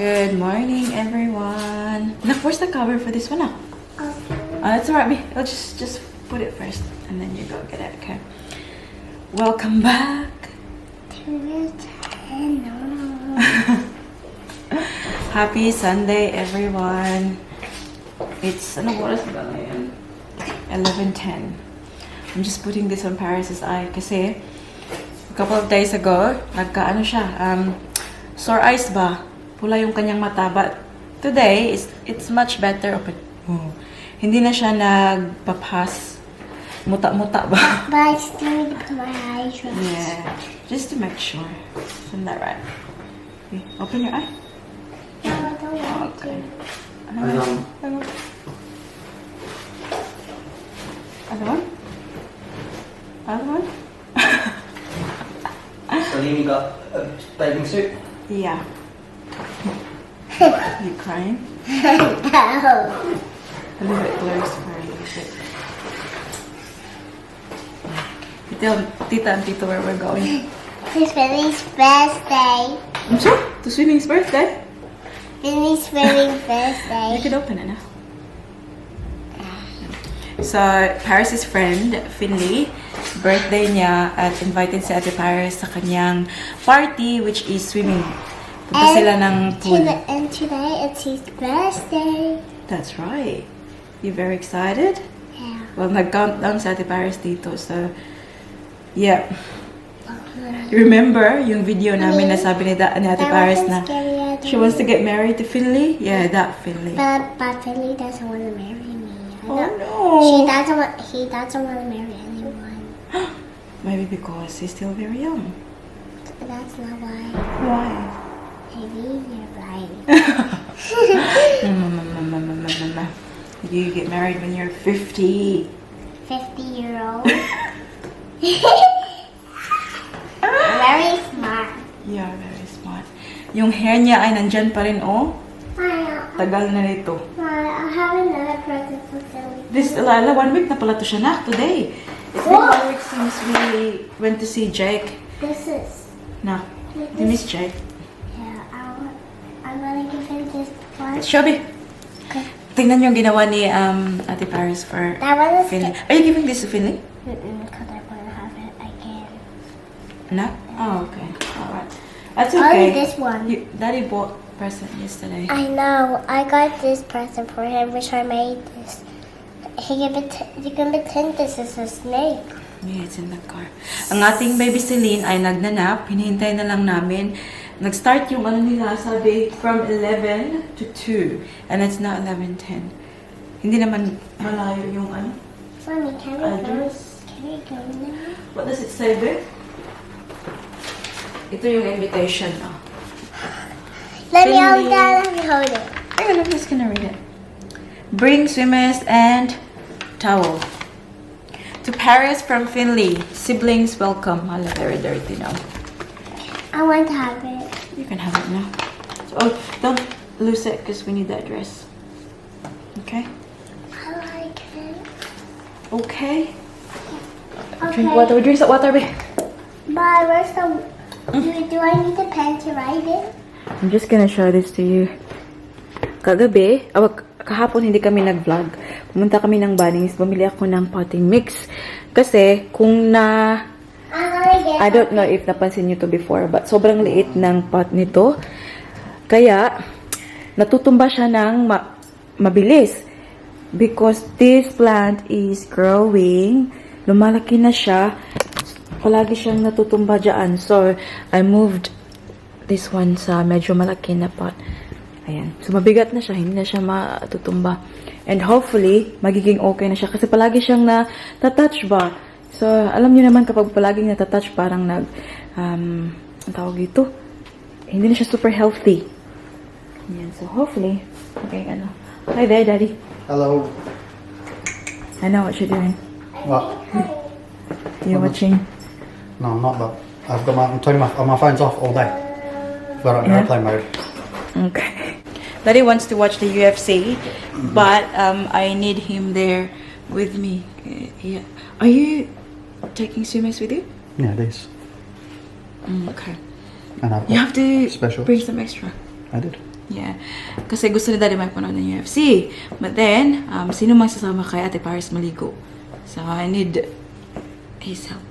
Good morning, everyone. Look, where's the cover for this one? It's alright, I'll just put it first, and then you go get it. Okay. Welcome back to the channel. Happy Sunday, everyone. It's ano oras ba ngayon? 11:10. I'm just putting this on Paris's eye kasi a couple of days ago, nagkaano siya, sore eyes ba? Pula yung kanyang mata, but today, it's much better. Hindi na siya nagpapas. Muta-muta ba? But I still need to put my eye drops. Yeah, just to make sure. Isn't that right? Okay, open your eye. No, I don't want to. Other one? Other one? So you got a bathing suit? Yeah. You crying? No. A little bit blurry, sorry. You tell Tita and Tito where we're going. It's Billy's birthday. I'm sorry? To Swimming's birthday? Billy's birthday. You could open it now. So, Paris' friend, Finley, birthday niya at invited si Ate Paris sa kanyang party, which is swimming. Punta sila ng pool. And today it's his birthday. That's right. You very excited? Yeah. Well, nag-countdown si Ate Paris dito. So, yeah. Remember yung video namin na sabi ni Ate Paris na she wants to get married to Finley? Yeah, that Finley. But Finley doesn't want to marry me. Oh no. He doesn't want to marry anyone. Maybe because he's still very young. That's not why. Why? Maybe you're right. You get married when you're 50. 50-year-old. Very smart. Yeah, very smart. Yung hair niya ay nandyan pa rin, oh. Tagal na nito. I have another present for Zoe. This, Lala, 1 week na pala to siya na, today. It's been 1 week since we went to see Jake. This is. Na, you miss Jake. Yeah, I'm gonna give him this one. Shelby, Okay. tingnan yung ginawa ni Ate Paris for That one is Finley. Are you giving this to Finley? because I want to have it again. No? Oh, okay. Alright. That's Only okay. this one. Daddy bought present yesterday. I know. I got this present for him, which I made this. You can pretend this is a snake. Yeah, it's in the car. Ang ating baby Celine ay nagnanap. Hinihintay na lang namin. Nag-start yung ano nila, sabi, from 11 to 2. And it's now 11:10. Hindi naman malayo yung ano. Mommy, can we go? Address. Can we go now? What does it say, babe? Ito yung invitation. Oh. Let me Finley. hold that. Let me hold it. Ayun, I'm just gonna read it. Bring swimmers and towel. To Paris from Finley. Siblings welcome. Hala, very dirty now. I want to have it. You can have it now. So, oh, don't lose it because we need the address. Okay? I like it. Okay. Okay. Drink water. Drink some water, babe. Bye. Where's the? Do I need a pen to write it? I'm just gonna show this to you. Kagabi, kahapon hindi kami nag-vlog. Pumunta kami ng Bunnings. Bumili ako ng potting mix. Kasi, kung na... I don't know if napansin nyo to before, but sobrang liit ng pot nito. Kaya, natutumba siya ng mabilis. Because this plant is growing. Lumalaki na siya. Palagi siyang natutumba dyan. So, I moved this one sa medyo malaki na pot. Ayan. So, mabigat na siya. Hindi na siya matutumba. And hopefully, magiging okay na siya. Kasi palagi siyang na-touch ba? So, alam niyo naman kapag palaging natatouch, parang ang tawag ito, hindi na siya super healthy. Yan. So, hopefully, okay, ano. Hi there, Daddy. Hello. I know what you're doing. What? You're watching. No, I'm not, but I've got my phone's off all day. Got it in airplane mode. Okay. Daddy wants to watch the UFC, but I need him there with me. Yeah. Are you taking swimmers with you? Yeah, these. Okay. And I've You have to specials. bring some extra. I did. Yeah. Kasi gusto ni Daddy Mike manood ng UFC. But then, sino mang sasama kay Ate Paris maligo? So, I need his help.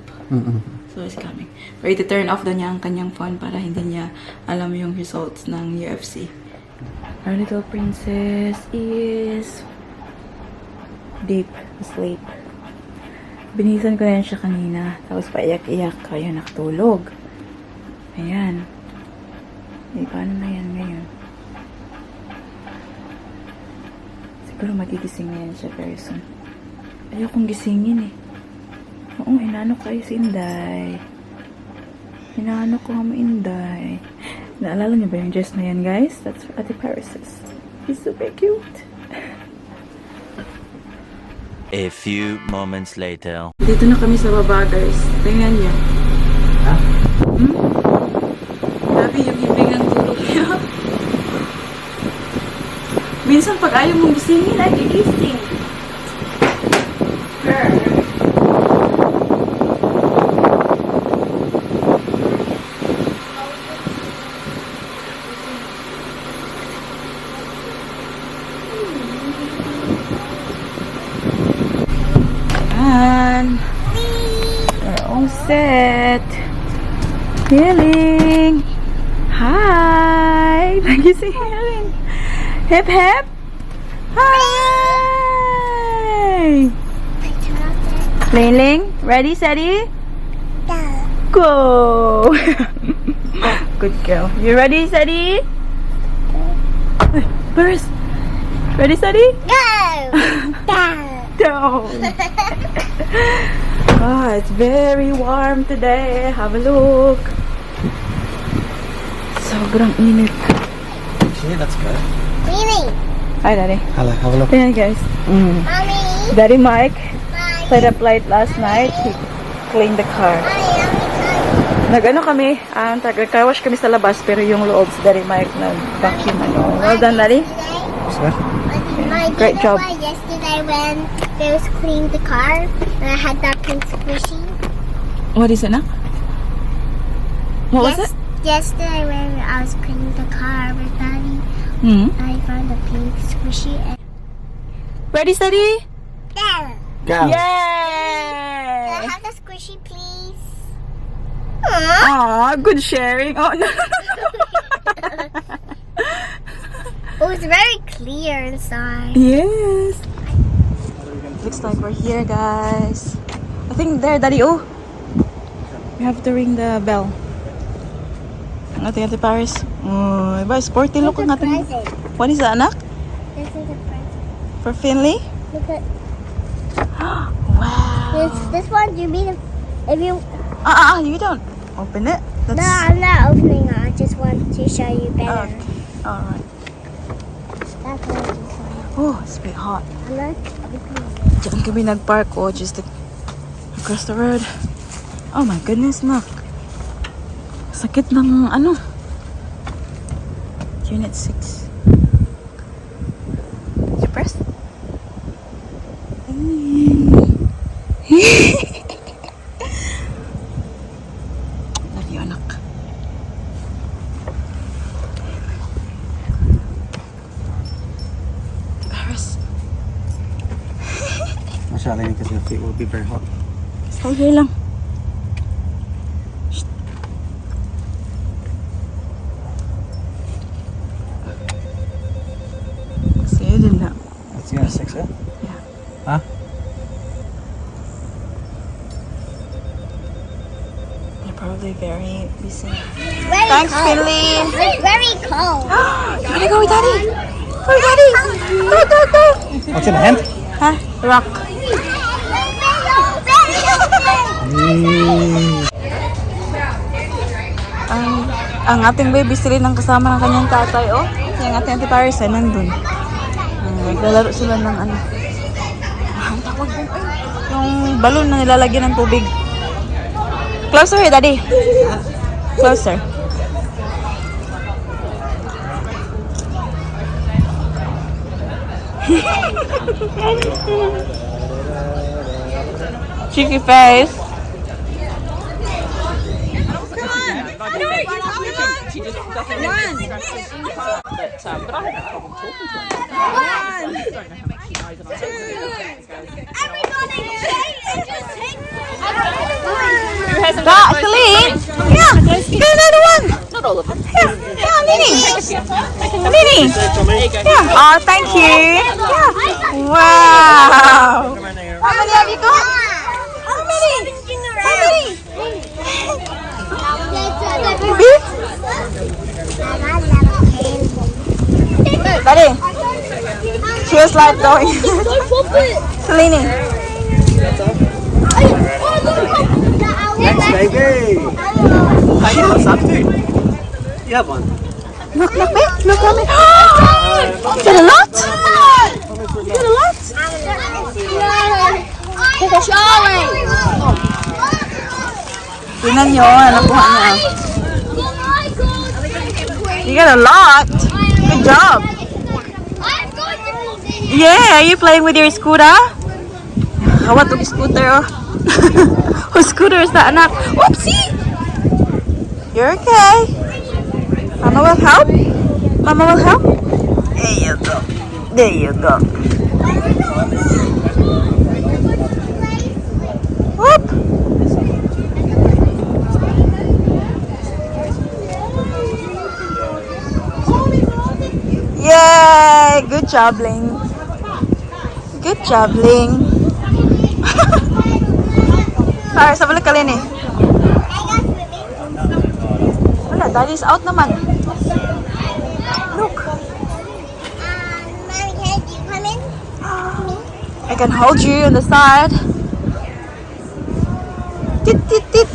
So, he's coming. Pero iti-turn off daw niya ang kanyang phone para hindi niya alam yung results ng UFC. Our little princess is deep asleep. Binisan ko na yan siya kanina. Tapos paiyak-iyak. Kaya nakatulog. Ayan. Paano na yan ngayon? Siguro magigising na yan siya very soon. Ayokong gisingin eh. Oo, hinano kayo si Inday. Hinano ko nga mo Inday. Naalala niyo ba yung dress na yan, guys? That's for Ate Paris's. He's super cute. A few moments later. Dito na kami sa baba, guys. Tingnan niyo. Ha? Grabe yung hibig ng tulog niya. Minsan pag ayaw mong gisingin, ay gigising. Girl. And we're all set. Healing. Hi. Nagising Healing. Hip hip. Hi. Ling, ready, steady, go. Good girl. You ready, steady? Burst. Ready, steady? Down. Ah, it's very warm today. Have a look. Sobrang init. See, that's good. Cleaning. Hi, Daddy. Hello, have a look. Ayan, guys. Mommy. Daddy Mike Mommy. played up light last night. He cleaned the car. Nag-ano kami, car wash kami sa labas, pero yung loob si Daddy Mike nag-vacuum. Well done, Daddy. What's that? Great job. Yesterday when they was cleaning the car, and I had that pink squishy. What is it now? What was it? Yesterday when I was cleaning the car with Daddy, I found a pink squishy. And Ready, steady? there. Go. Can I Yay! have the squishy, please? Aw, good sharing. Oh, no. It was very clear inside. Yes. Looks like we're here, guys. I think there, Daddy. Oh, we have to ring the bell. Ang ating Ate Paris. Oh, iba, sporty look ang ating. Present. What is that, anak? This is a present. For Finley? Look at Wow. this one. You mean if you? You don't open it. No, I'm not opening it. I just want to show you better. Okay. Alright. That's what I just want. Oh, it's a bit hot. I'm not opening it. Diyan kami nag-park, oh, just across the road. Oh my goodness, nak. Sakit ng ano. Unit 6. Did you press? Love you, anak. Paris. Masyadong because your feet will be very hot. Stay here lang. Shh. Kasi din na. It's unit 6, eh? Yeah. Huh? They're probably very busy. Very Thanks, cold. Finley. It's very cold. You wanna go with Daddy? Go with Daddy. Go, go, go. What's in the hand? Huh? Rock. Ang ating baby sila ng kasama ng kanyang tatay, oh. Yung ating Ate Paris, nandun. Naglalaro sila ng ano. Ang tawag din, yung balon na nilalagyan ng tubig. Closer, Daddy. Closer. Cheeky face. Come on. She just doesn't run. but I have no problem talking to him. Who hasn't got a Celine? Yeah, get another one. Not all of them. Yeah, Nini. Nini. Yeah. Oh, thank you. Yeah. Wow. How many have you got? How many? Beef? Daddy. Feels like going. Celine. Thanks, baby. How you got some too? You have one. Look at me. Look at me. Get a lot? Get a lot? Tingnan nyo, nakuha niya. You got a lot. Good job. Yeah, are you playing with your scooter? Hawat og scooter, oh. Whose scooter is that, anak? Whoopsie! You're okay. Mama will help? Mama will help? There you go. There you go. Whoop! Yay! Good job, Ling. Good job, Ling. Sorry, sa balik ka, Lini. Wala, daddy's out naman. Look. Mommy, can you come in? I can hold you on the side. Tit, tit, tit.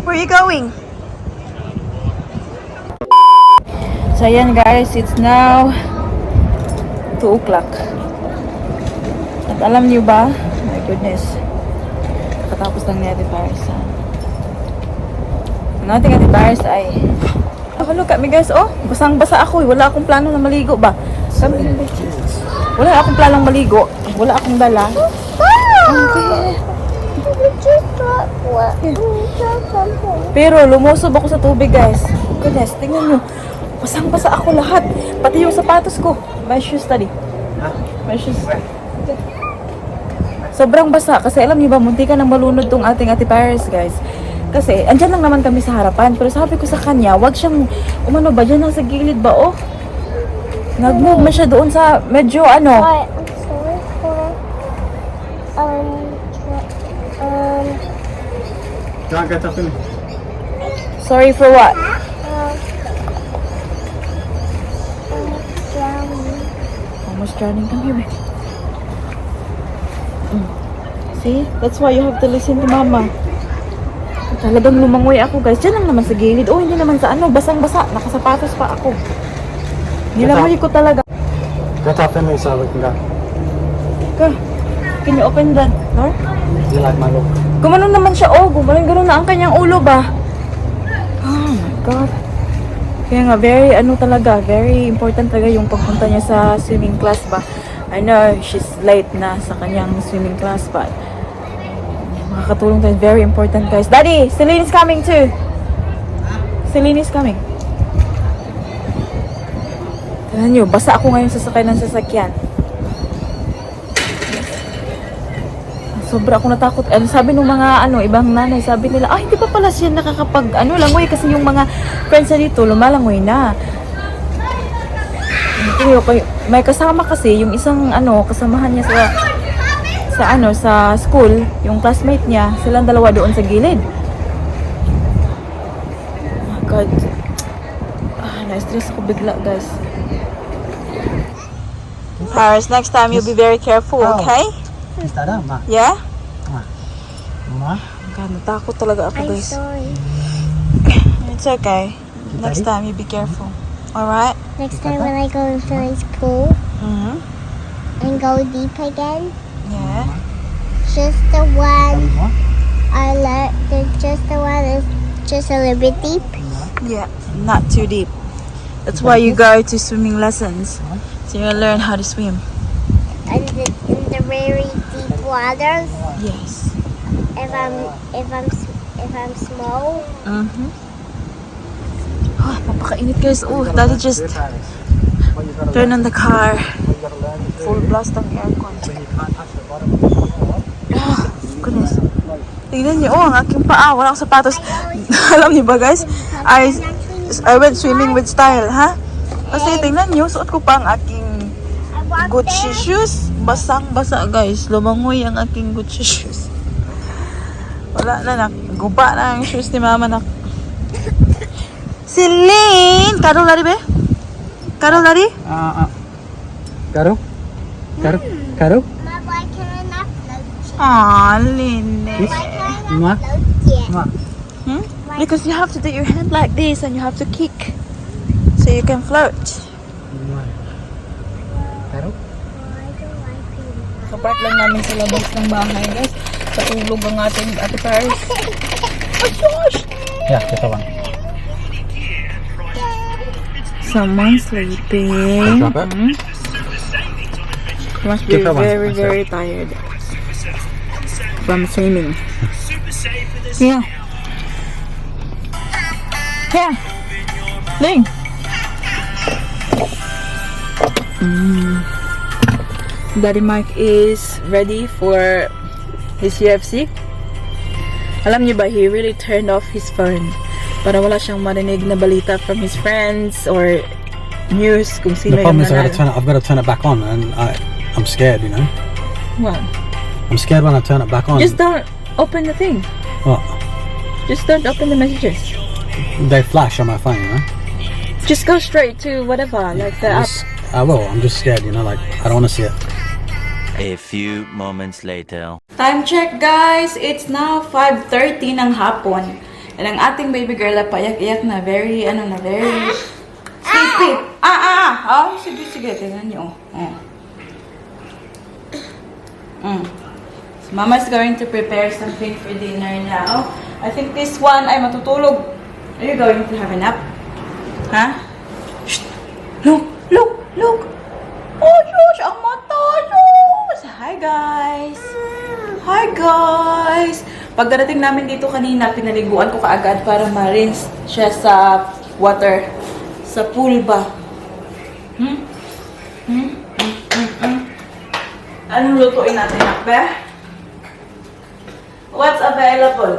Where are you going? So ayan guys, it's now 2 o'clock. At alam niyo ba, my goodness, katapos lang ni Ate Paris. Ang ating Ate Paris ay, oh, look at me guys, oh, basang-basa ako. Wala akong plano na maligo ba? Wala akong planong maligo. Wala akong dala. Okay. Pero lumusob ako sa tubig guys. Goodness, tingnan nyo. Basang-basa ako lahat. Pati yung sapatos ko. My shoes tadi. My shoes. Sobrang basa. Kasi alam niyo ba, muntikan ng malunod tong ating Ate Paris guys. Kasi andyan lang naman kami sa harapan. Pero sabi ko sa kanya, wag siyang umano ba dyan lang sa gilid ba oh. Nag-move na siya doon sa medyo ano. I'm sorry for Don't get up in. Sorry for what? drowning. Almost drowning. Come here, babe. See? That's why you have to listen to mama. Talagang lumangoy ako guys. Diyan lang naman sa gilid. Oh, hindi naman sa ano. Basang-basa. Nakasapatos pa ako. Nilangoy ko talaga. Get up in me so we can go. Ka, can you open that door? Do you like my look? Gumanon naman siya. Oh, gumanon na ang kanyang ulo ba? Oh my God. Kaya nga, very ano talaga. Very important talaga yung pagpunta niya sa swimming class ba. I know she's late na sa kanyang swimming class but makakatulong tayo. Very important guys. Daddy, Celine is coming too. Celine is coming. Tignan nyo, basa ako ngayon sa sakay ng sasakyan. Sobra ako natakot. Ano sabi ng mga ibang nanay, sabi nila, hindi pa pala siya nakakapag langoy kasi yung mga friends na dito lumalangoy na. Okay, may kasama kasi yung isang kasamahan niya sa school, yung classmate niya, silang dalawa doon sa gilid. Oh my God. Na-stress ako bigla, guys. Paris, next time you'll be very careful, okay? Is that up, Ma? Yeah? Ma? God, natakot talaga ako, I'm guys. sorry. It's okay. Next time you be careful. Alright? Next time when I go in Philly's pool Mm-hmm. and go deep again, Yeah. just the one More? I let just the one is just a little bit deep. Yeah, not too deep. That's why you go to swimming lessons. So you learn how to swim. And in the very deep waters, Yes. if I'm small, Mm-hmm. Oh, mapakainit guys. Oh, daddy just turn on the car. Full blast ang aircon. Oh, goodness. Tingnan niyo, oh, ang aking paa. Walang sapatos. Alam niyo ba guys? I went swimming with style, ha? Kasi tingnan niyo, suot ko pa ang aking Gucci shoes. Basang-basa guys. Lumangoy ang aking Gucci shoes. Wala na, guba na ang shoes ni mama na. Celine! Karong lari be? Karong lari? Karo? Karo? Karo? Ma, why can I not float yet? Aw, Lynn. Why can I not Ma? float yet? Ma? Hmm? Because you have to do your hand like this and you have to kick so you can float. Karo? Why do I feel Kapark lang namin sa labas ng bahay, guys. Patulog ang ating Ate Paris. Oh, gosh! Yeah, kita one. Someone sleeping. Drop it. Must be Give her one. very, That's very tired from swimming. Yeah. Yeah. Ling. Daddy Mike is ready for his UFC. Alam niyo ba, he really turned off his phone para wala siyang marinig na balita from his friends or news kung sino The problem yung is nanalo. I've got to turn it back on, and I'm scared, you know. What? I'm scared when I turn it back on. Just don't open the thing. What? Just don't open the messages. They flash on my phone, you know. Just go straight to whatever, like the app. I will. I'm just scared, you know. Like I don't want to see it. A few moments later. Time check, guys. It's now 5:30 ng hapon. And ang ating baby girl na payak-iyak na, very sleepy. Oh, sige, tingnan niyo. So, Mama's going to prepare something for dinner now. I think this one ay matutulog. Are you going to have a nap? Huh? Shh! Look! Oh, gosh! Ang mata! Diyos! Hi, guys! Pagdating namin dito kanina, pinaliguan ko kaagad para ma-rinse siya sa water. Sa pool ba? Anong lutuin natin, Nakbe? What's available?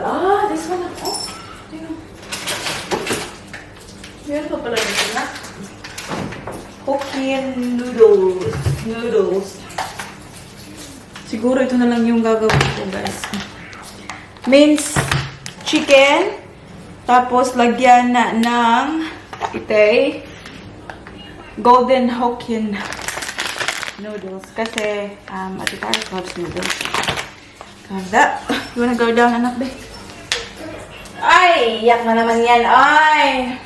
This one. Oh, tingnan. Meron pa pala dito na. Hokkien noodles. Siguro ito na lang yung gagawin ko, guys. Minced chicken. Tapos, lagyan na ng golden Hokkien noodles. Kasi, Ate Paris loves noodles. Have that. You wanna go down, anak, be? Ay! Yak na naman yan. Ay!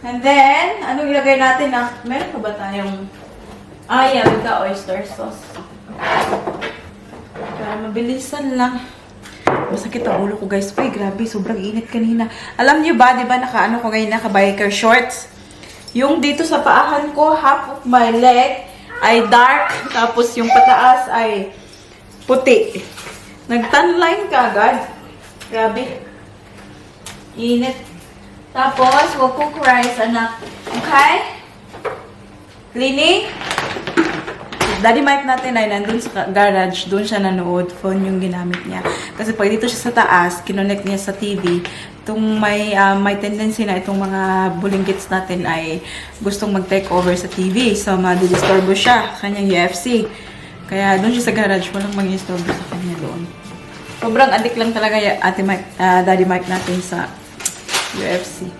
And then, anong ilagay natin na? Meron pa ba tayong... yeah, with the oyster sauce. Para mabilisan lang. Masakit ang ulo ko, guys. Uy, grabe. Sobrang init kanina. Alam niyo ba, di ba, naka ko ngayon, naka-biker shorts? Yung dito sa paahan ko, half of my leg ay dark. Tapos yung pataas ay puti. Nag-tan line ka agad. Grabe. Init. Tapos, we'll cook rice, anak. Okay? Cleaning. Daddy Mike natin ay nandun sa garage. Doon siya nanood. Phone yung ginamit niya. Kasi pag dito siya sa taas, kinonect niya sa TV. Itong may tendency na itong mga bulinggits natin ay gustong mag-take over sa TV. So, madidisturbo siya. Kanyang UFC. Kaya doon siya sa garage. Walang mag-istorbo sa kanya doon. Sobrang addict lang talaga Daddy Mike natin sa UFC.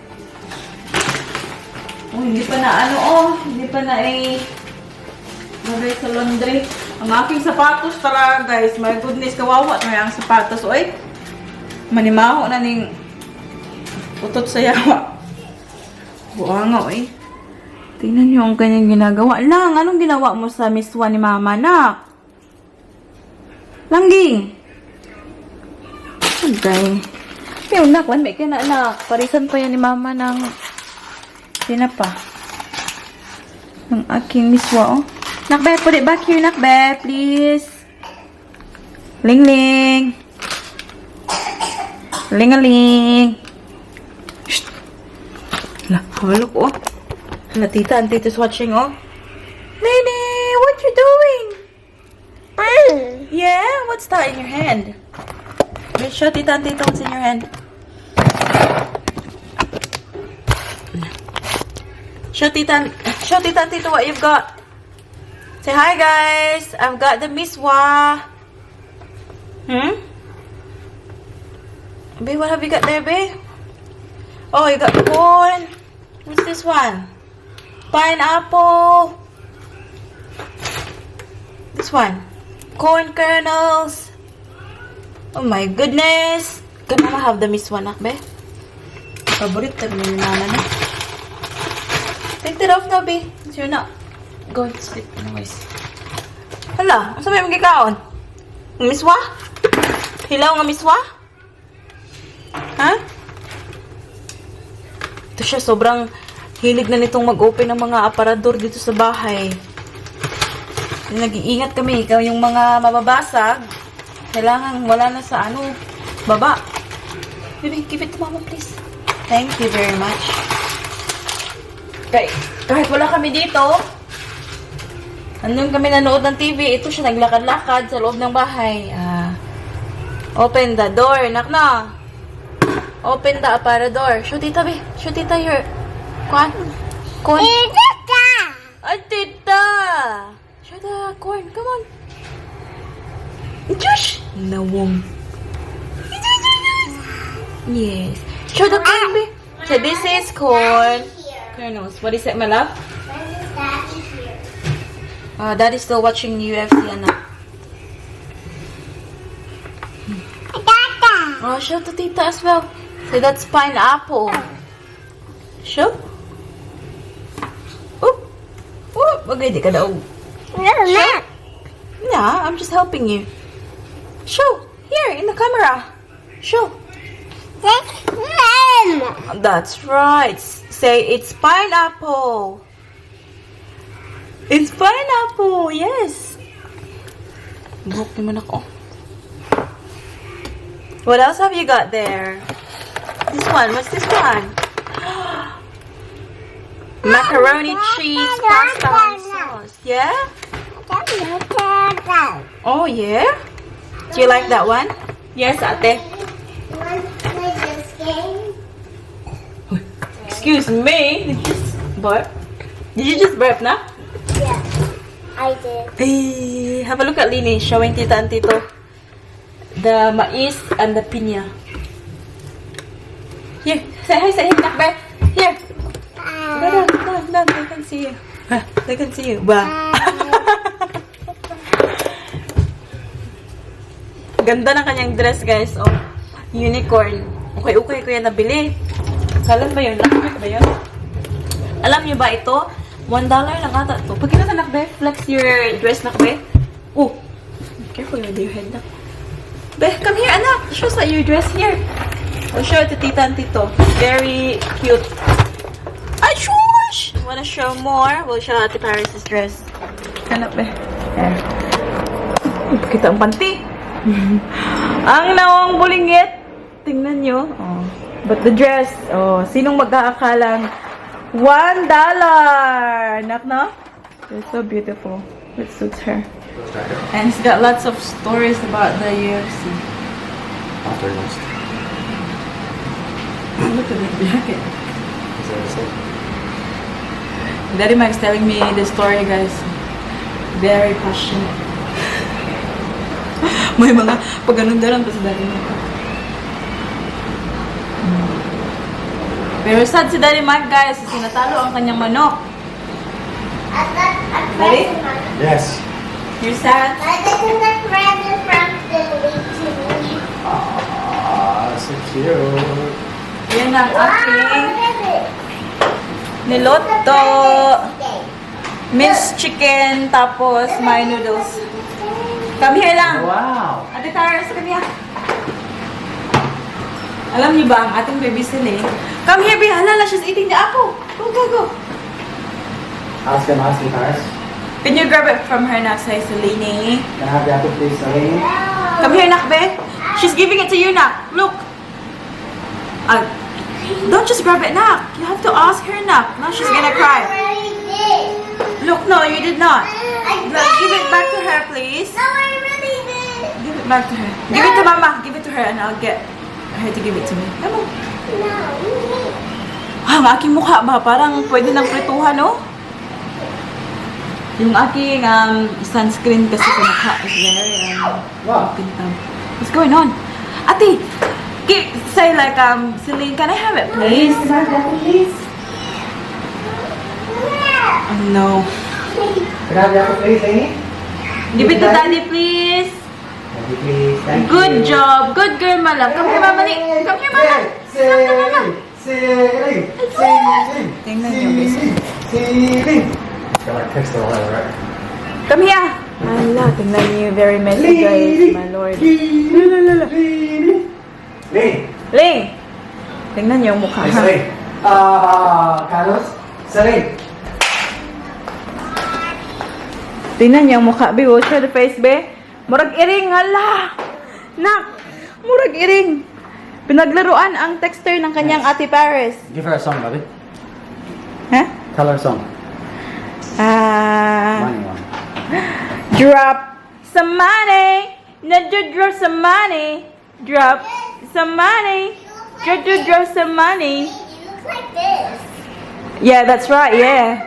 Oh, hindi pa na hindi pa na lagay sa laundry. Ang aking sapatos talaga, guys. My goodness, kawawa na yung sapatos. Oy, manimaho na ning utot sa yawa. Buanga, oy. Tingnan niyo ang kanyang ginagawa. Lang, anong ginawa mo sa miswa ni Mama, nak? Langging! Okay. Yung nak, may ka na, anak. Parisan pa yan ni Mama ng tinapa. Ng aking miswa, oh. Nakbe, put it back here, Nakbe, please. Ling-ling. Ling-a-ling. Hala, look, oh. Hala, tita and tita's watching, oh. Nene, what you doing? Yeah? What's that in your hand? Wait, show tita and tita what's in your hand. Show tita and tita what you've got. Say hi, guys. I've got the miswa. Babe, what have you got there, babe? Oh, you got corn. What's this one? Pineapple. This one. Corn kernels. Oh my goodness. Can mama have the miswa, nak, babe? Favorite na ni mama na. Take that off now, babe. So you're not going to sleep anyways. Hala, asa may magkikaon? Miswa? Hilaw nga miswa? Ha? Ito siya, sobrang hilig na nitong mag-open ng mga aparador dito sa bahay. Nag-iingat kami, ikaw yung mga mababasag, kailangan wala na sa baba. Baby, give it to mama please. Thank you very much. Okay, kahit wala kami dito, andun kami nanood ng TV, ito siya naglakad-lakad sa loob ng bahay. Open the door, nak na. Open the aparador. Show tita, be. Show tita your... Corn. Ay, tita. Show the corn. Come on. Josh. Nawong. Yes. Show the corn, be. So this is corn. Kernels. What is it, my love? Daddy's still watching UFC, anak. Oh, show to tita as well. So that's pineapple. Show. Oop. Oop. Okay, di ka daw. Show. Yeah, I'm just helping you. Show. Here, in the camera. Show. That's right. Say it's pineapple. It's pineapple. Yes. Buhok naman ako. What else have you got there? This one. What's this one? Macaroni, cheese, pasta, and sauce. Yeah? Oh, yeah? Do you like that one? Yes, ate. Excuse me. Did you just burp? Did you just burp na? Yeah, I did. Hey, have a look at Lini showing tita and tito the mais and the piña. Here, say hi, Nakbe. Here. No, they can see you. They can see you. Ba. Ganda ng kanyang dress, guys. Oh, unicorn. Okay ko yan nabili. Kalan ba yun? Nakabit ba yun? Alam niyo ba ito? $1 lang ata ito. Pag kita Nakbe, flex your dress, Nakbe. Oh, careful with your head, Nak. Be, come here, anak. Show us your dress here. I'll show it to tita and tito. Very cute. Ay, shush! Wanna show more? We'll show Ate Paris' dress. Anak, be. There. Pakita ang panty. Ang nawang bulingit. Tingnan nyo. Oh. But the dress, oh, sinong mag-aakalang $1? Nak, no? It's so beautiful. It suits her. And it's got lots of stories about the UFC. After next. Look at the jacket. Is that what it said? Daddy Mike's telling me the story, guys. Very passionate. May mga pag-anundaran pa sa Daddy Mike. Pero sad si Daddy Mike, guys. Kasi natalo ang kanyang manok. Daddy? Yes. You're sad? This is a present from Philly to me. So cute. Yan ang Wow, aking what is it? niloto. Minced chicken, tapos my noodles. Come here lang. Wow. Ate Taras, come here. Alam niyo ba ang ating baby silly? Come here, be. Halala, she's eating the apple. Go. Ask him, Paris. Can you grab it from her now, say Selene? Can I have the apple, please, Celine? Come here, Nakbe. She's giving it to you, Nak. Look. Don't just grab it, Nak. You have to ask her, Nak. Now she's gonna cry. already did. Look, no, you did not. I Look, give it back to her, please. No, I really did. Give it back to her. Give it to Mama. Give it to her and I'll get her to give it to me. Come on. No. Ang aking mukha ba? Parang pwede ng prituhan, no? Yung aking sunscreen kasi sa mukha is very What? pintam. What's going on? Ate, say like, Celine, can I have it, please? Please. Oh, no. Can I have that, please, Amy? Give it to Daddy, please. Daddy, please. Thank Good you. job. Good girl, Mala. Come here, Mama. Come here, Mama. Come to Mama. Ceiling. Ceiling. Tingnan niyo, guys. Ceiling. Got like pistol all over, right? Come here. Ala, tingnan niyo. Very messy, guys. My lord. Ling. Ling! Tingnan niyo yung mukha, ha? Celine. Carlos. Celine. Tingnan niyo yung mukha, be. Watch the face, be. Murag iring, hala! Nak! Murag iring. Pinaglaruan ang texture ng kanyang Ate Paris. Give her a song, baby. Ha? Tell her a song. Money one. Drop some money. Drop some money. Drop some money. Drop some money. You look like this. Yeah, that's right, yeah.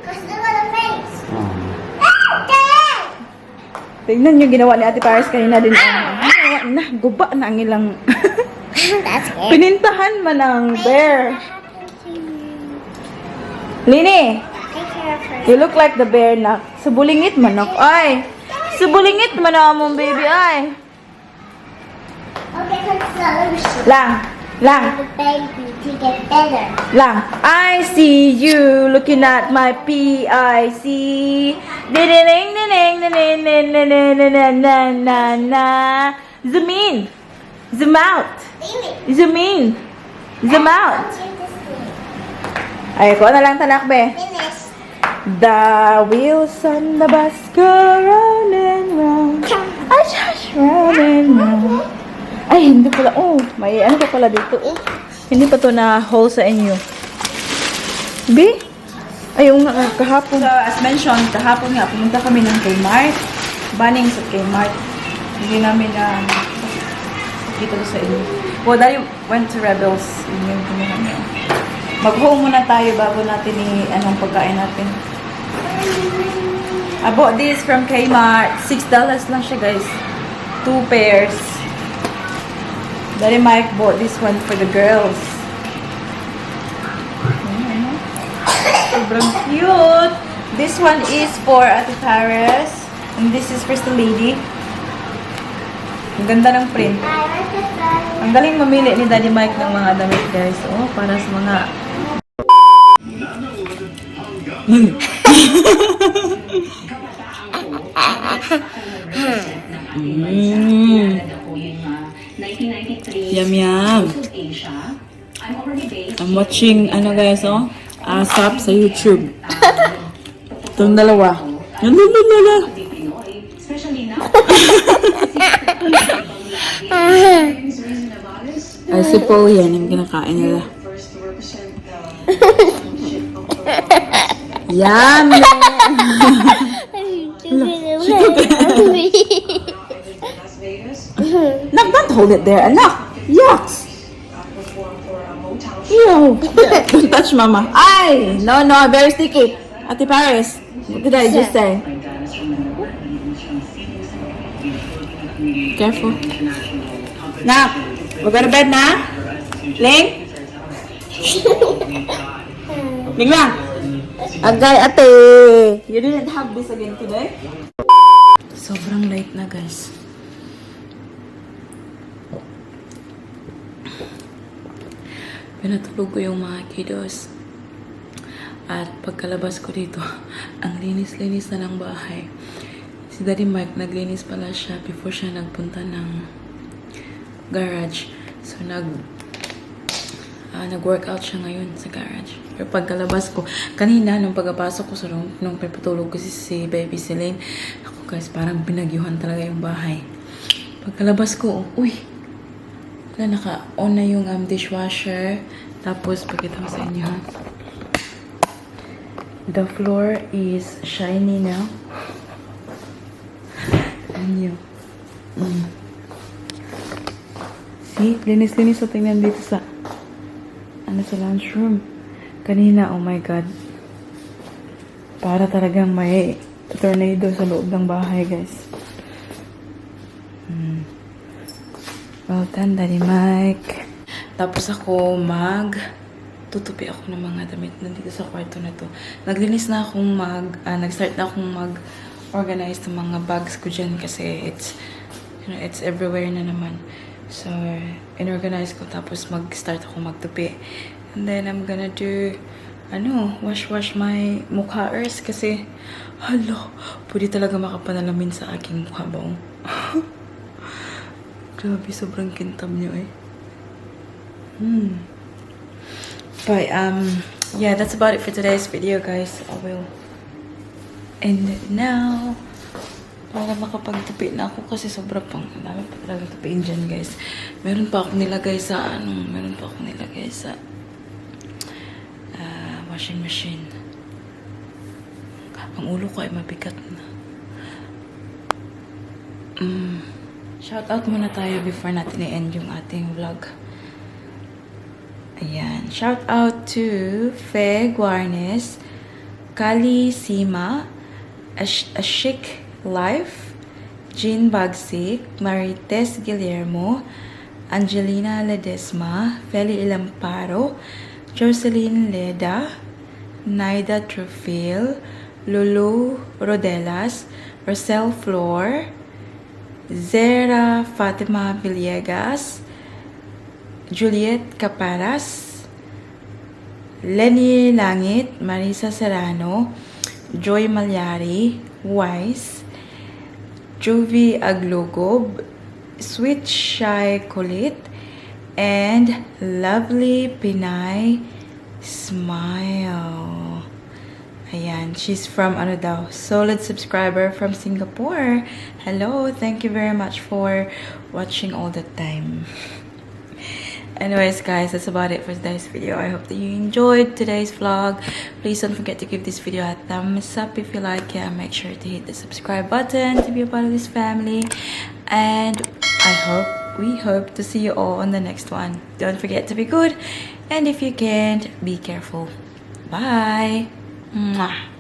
Because look at the face. Oh. Dad! Tingnan niyo ginawa ni Ate Paris kanina din. Ginawa na, guba na ang ilang... That's weird. Pinintahan man ang bear. Happened to you. Lini, Take care of her. you look like the bear na. Subulingit manok. Ay! Subulingit man ang mong baby, ay. Okay, let's solution. Lang, lang, For the baby to get better. lang. I see you looking at my PIC. Ding ding ding ding ding ding ding ding ding na. Zoom in. Zoom out. Baby. Zoom in. Zoom out. Take this thing. Ay, ko na lang tanak, be. Finish. The wheels on the bus go round and round. I just round and round. Ay, hindi pala. Oh, may ano pa pala dito. Oh, hindi pa to na hole sa inyo. B? Ay, yung kahapon. So, as mentioned, kahapon nga, pumunta kami ng Kmart. Banning sa Kmart. Hindi namin dito sa inyo. Well, dahil went to Rebels. Yun yung kumuha niyo. Mag-home muna tayo bago natin anong pagkain natin. I bought this from Kmart. $6 lang siya, guys. 2 pairs. Daddy Mike bought this one for the girls. Sobrang cute. This one is for Ate Paris. And this is for the lady. Ang ganda ng print. I like this one. Ang galing mamili ni Daddy Mike ng mga damit, guys. Oh, para sa mga... Yum, yum. I'm watching, ano guys, oh? ASAP sa YouTube. Itong dalawa. Lalalala. Ay, si Paul yan, yung kinakain nila. Yum! Nak, don't hold it there, anak! Yucks! Ew! Don't touch mama. Ay! No, no, very sticky. Ate Paris, what did I just say? Careful. Nak, we'll go to bed na? Ling? Ling lang. Agay, ate. You didn't have this again today? Sobrang late na, guys. Pinatulog ko yung mga kiddos. At pagkalabas ko dito, ang linis-linis na ng bahay. Si Daddy Mike, naglinis pala siya before siya nagpunta ng garage. So, nag-workout siya ngayon sa garage. Pero pagkalabas ko, kanina, nung pagkapasok ko sa room, nung pinatulog ko si baby Celine, ako guys, parang binagyuhan talaga yung bahay. Pagkalabas ko, uy, naka-on na yung dishwasher. Tapos, pakita ko sa inyo ha. The floor is shiny now. Ano yun? See? Linis-linis sa tingnan dito sa sa lunchroom. Kanina, oh my God. Para talagang may tornado sa loob ng bahay, guys. Well done, Daddy Mike. Tapos ako tutupi ako ng mga damit nandito sa kwarto na to. Naglinis na akong nag-start na akong mag-organize ng mga bags ko dyan kasi it's everywhere na naman. So, inorganize ko tapos mag-start ako magtupi. And then, I'm gonna do, wash my mukha ears kasi, pwede talaga makapanalamin sa aking mukha ba? Grabe, sobrang kintab niyo eh. But, yeah, that's about it for today's video, guys. I will end it now. Para makapagtupi na ako kasi sobra pang dami pa talaga tupiin dyan, guys. Meron pa akong nilagay sa washing machine. Ang ulo ko ay mabigat na. Shout out muna tayo before natin i-end yung ating vlog. Ayan. Shout out to Fe Guarnes, Kali Sima, Ashik Life, Jean Bagsik, Marites Guillermo, Angelina Ledesma, Feli Ilamparo, Jocelyn Leda, Naida Trufil, Lulu Rodelas, Rosel Flor, Zera Fatima Villegas, Juliet Caparas, Lenny Langit, Marisa Serrano, Joy Malyari, Wise, Jovi Aglogob, Sweet Shy Kulit, and Lovely Pinay Smile. Ayan, she's from solid subscriber from Singapore. Hello, thank you very much for watching all the time. Anyways, guys, that's about it for today's video. I hope that you enjoyed today's vlog. Please don't forget to give this video a thumbs up if you like it, and make sure to hit the subscribe button to be a part of this family. And we hope to see you all on the next one. Don't forget to be good, and if you can't, be careful. Bye. Mwah.